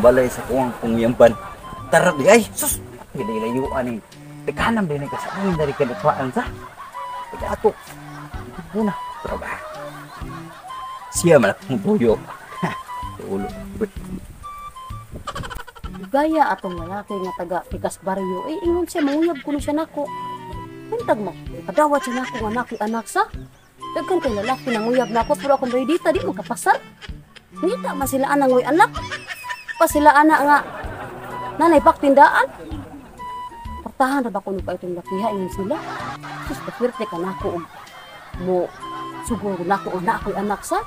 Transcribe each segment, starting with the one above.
Akong balay sa kuwang pangyamban. Tara di ay sus. Gilayuan ni. Tekanan din ka sa amin dari kalituan sa. Kaya ato. Muna. Pero ba? Siya man akong buyo. Ulo. Gaya atong lalaki nga taga Pikas Barrio, eh ingon siya manguyab kuno siya nako. Untag mo, kadawat siya nako nga nako anak sa. Daghan kay lalaki nanguyab nako pero akong dita di mo kapasar. Ngita man sila anang way anak. Pa sila ana nga nanay paktindaan. Portahan ra ba kuno pa itong lakiha ingon sila. Sus, paswerte ka nako og mo suguro nako nga ako'y anak sa.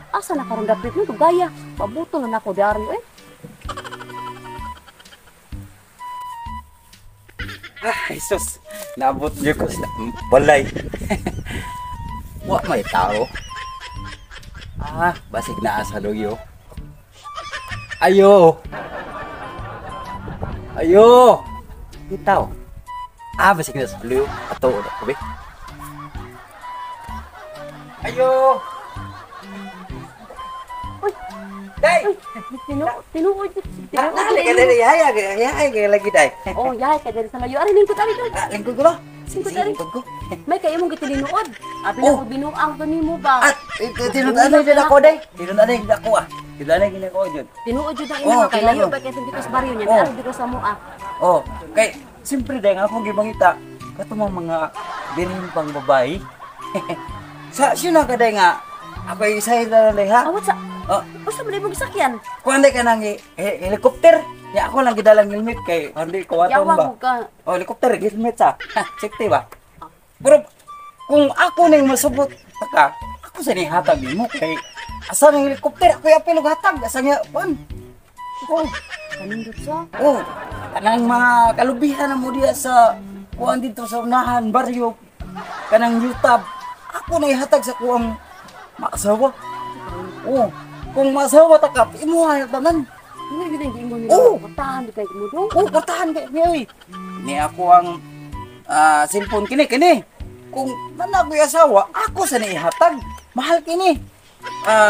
Asa na karon dapit mo gaya, pabuto na nako diaryo eh. Ah, Jesus. Naabot niyo ko sa balay. Wa may tao. Ah, basig naa sa luyo. Ayo. Ayo. May tao. Ah, basig na sa luyo. Ato na ko be. Ayo. Uy. Day. Tinuod, tinuod. Ay, lagi day. Oh, yahay ka diri sa layo. Ari lingkod ari dong. Ah, lingkod ko lo. Lingkod ari. Lingkod ko. May kay imong gitilinuod. Abi na Oh. ko binuang to nimo ba? At tinud-anay din ako day. Tinud-anay din ako ah. Tinud-anay din ako jud. Tinuod jud ang Oh, imo kay layo tinuod. ba kay sa dito sa baryo niya. Oh. Ari dito sa moa. Oh, kay siyempre day nga akong gibangita katong mga birin pang babae. Sa siya na ka day nga ako isahin na lang day ha. Awat sa. Oh. Usa man imong sakyan. Kuan day ka nang helicopter. Ya ako lang gidalang helmet kay hindi ko aton Yawa ba. ko ka. Oh, helicopter helmet sa. Safety ba? Pero kung ako ning masubot ka, ako sa ni hatag nimo kay asa ng helicopter ako apil og hatag asa nga kuan. Oh, Kanindot sa. oh, kanang mga kalubihan na mo diya sa kuan dito sa unahan baryo kanang yutab. Ako na ihatag sa kuang maasawa. Oh, kung maasawa ta ka, imuha na tanan. Hindi gyud ang giingon nila. Oh. Portahan di kay mo dong. Oh, portahan kay oy. Ni ako ang cellphone kini kini. Kung nana ko'y asawa, ako sa niihatag. Mahal kini.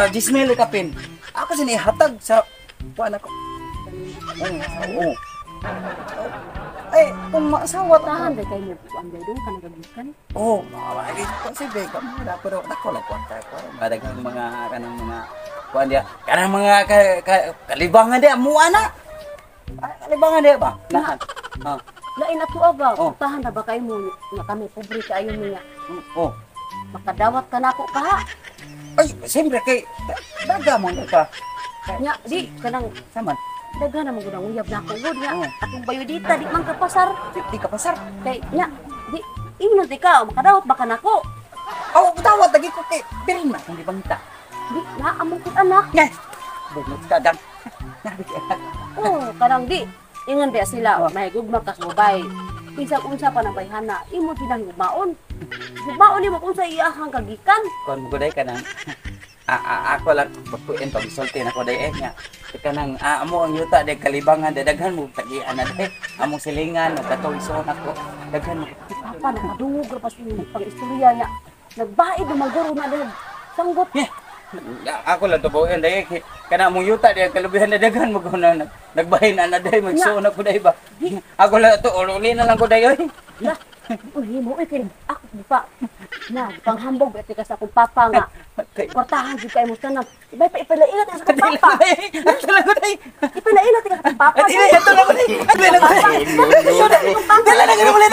Gismel kapin. Ako sa niihatag sa kuan ako. Oh, oh. Ay, kung maasawa ta. Portahan di kay mo kuan day dong kanang gagikan. Oh, mawagi ko sige kamo na pero dako lang kwarta ko. Madaghang mga kanang mga kuan dia. Kanang mga kalibangan dia mua na. Kalibangan dia ba? Nahan. Ah. Lain ato ba? Oh. Portahan na ba kay mo nga kami pobre kaayo niya. Oh. Makadawat ka nako ka. Ay, siyempre kay daga mo na ka. Nya di kanang Saman. daghan na gud ang uyab nako gud nya. Oh. Atong bayodita di man kapasar. Di ka pasar. Kay nya di ingnon di ka makadawat ba ka nako? Oh, dawat lagi ko kay birin na kung di bangita. Di na among kit anak. Ngay. Bungot ka dang. Nabi ka. Oh, kanang di ingon ba sila Oh. may gugma kas babae. Binsag unsa pa nang bayhana, imo tinang gugmaon. Gugmaon nimo kung sa iyahang kagikan. Kon mo day kanang ako lang pagkuin pag-isulti na ko day eh nga. Kanang amo ang yuta day kalibangan day daghan mo tagian na day. Among silingan ug katong isuon ako daghan mo. Papa nakadungog ra pa sa inyong pag-istorya niya. Nagbaid na maguro na dahil sanggot. Ako lang tubuin day eh. Kana among yuta day kalubihan na daghan mo na nagbahin na day magsuon ako day ba. Ako lang to uli na lang ko day oy. La, uy mo eh kay ako pa. Na, panghambog at ka sa akong papa nga. Kwartahan jud kay mo tanan. Ibay pa ipalainat ka sa akong papa. Ato lang ko day. Ipalainat ka sa akong papa. Ato lang ko day. Ato lang ko day. Dala na ko day.